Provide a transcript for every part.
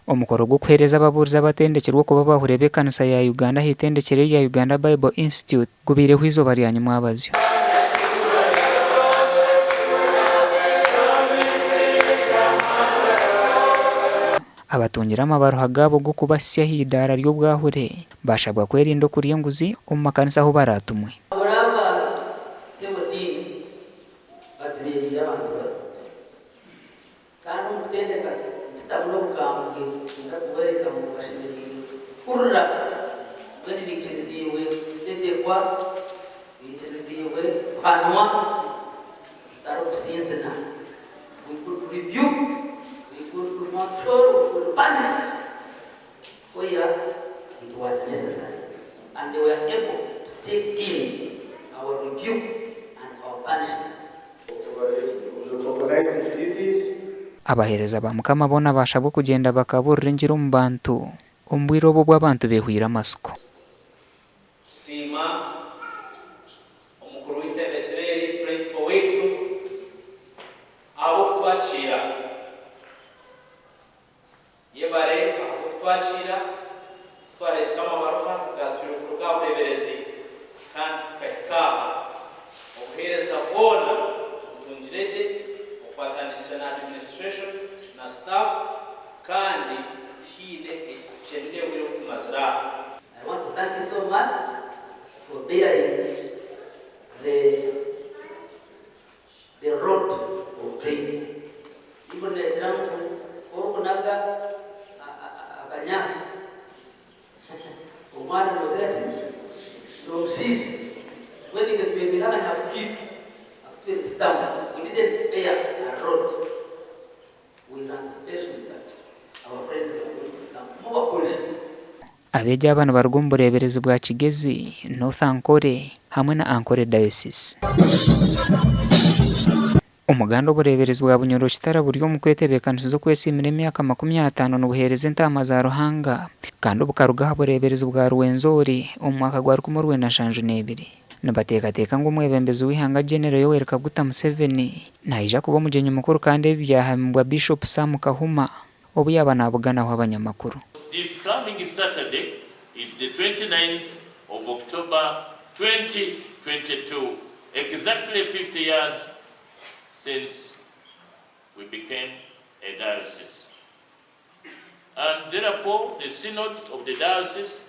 Omukoro gw'okuheereza ababuurizi abatendekirwe okuba abahure b'ekanisa ya Uganda aha itendekyero erya Uganda Bible Institute gubaireho eizooba rya nyimwabazyo. Abatungire amabaruha gaabo g'okubahitsya aha idaara ry'obwahure baashabwa kwerinda okurya enguzi omu makanisa ahu baraatumwe. Oraba sebo diini batubereire abantu barungi. Kandi omu kutendeka nitutamu n'obukambwe kwenda kubooreka ngu bashemereire kuhurira, mbwenu baikiriziibwe kutegyekwa, baikiriziibwe kuhanwa tutarikusinzina. We could rebuke, we could control, we could punish where it was necessary and they were able to take in our rebuke and our punishments. Abaheereza ba Mukama boona baashabwa okugyenda bakabuurira engiri omu bantu omu bwire obu obu abantu beehweire amatsiko. Tusiima omukuru w'eitendekyero eri, Principal waitu, ahabw'okutwakiira. Yebare ahabw'okutwakiira, ku twareetsire amabaruha gaatwire kuruga aha bureeberezi kandi tukahika aha. Obuheereza bwona tubutungire gye okwatanisa na administration na staff kandi tihaine eki tukyenire obwire obu tumazire aha. I want to thank you so much for bearing the The road of training. Baiburi negira ngu ku orikunaga akanyafu omwana nogira ki? Nomushiisha. Mbwenu itwe tubaire twine akanyafu kaitu aku tubaire tutamu. We didn't spare a rod with anticipation that our friends were going to become more polished. Abeegi aba nibaruga omu bureeberezi bwa Kigezi, North Ankole hamwe na Ankole Diocese. Omuganda obureeberezi bwa Bunyoro Kitara buri omu kwetebeekanisiza okwesiimira emyaka 50 nibuheereza entaama za Ruhanga kandi bukaruga aha bureeberezi bwa Rwenzori omu mwaka gwa 1972. Nibateekateeka ngu omwebembezi w'eihanga Genero Yoweri Kaguta Museveni naija kuba omugyenyi mukuru kandi ebi byahamibwa Bishop Sam Kahuma obu yaaba naabuganaho abanyamakuru. This coming Saturday is the 29th of October 2022, exactly 50 years since we became a diocese. And therefore the synod of the diocese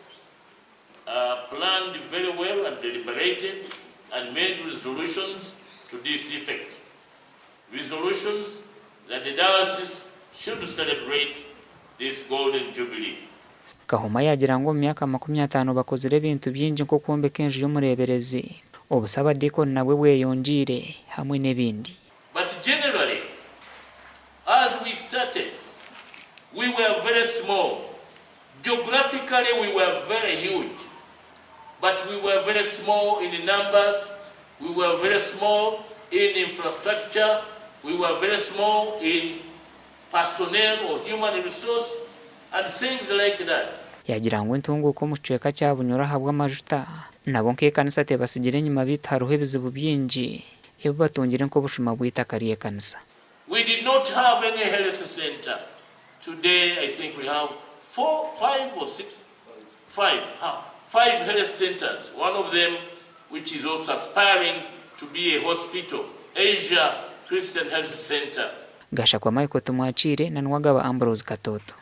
planned very well and deliberated and made resolutions to this effect. Resolutions that the diocese should celebrate this golden jubilee. Kahoma yaagira ngu omu myaka 50 bakozire ebintu bingi nk'okwombeka enju y'omureeberezi, obusabadiikoni nabwo bweyongyeire hamwe n'ebindi. But generally as we started we were very small, geographically we were very huge but we were very small in numbers, we were very small in infrastructure, we were very small in personnel or human resource and things like that. Yaagira ngu entunguuka omu kicweka kya Bunyoro ahabw'amajuta nabo nk'ekanisa tebatsigire enyima beitu hariho ebizibu bingi ebi batungire nk'obushuma bw'eitaka ry'ekanisa. We did not have any health centre, today I think we have four, five or six, five, ha, five health centres, one of them which is also aspiring to be a hospital, Asia Christian Health Centre. Gashakwa Michael Tumwakiire na Nuwagaba Ambrose Katooto.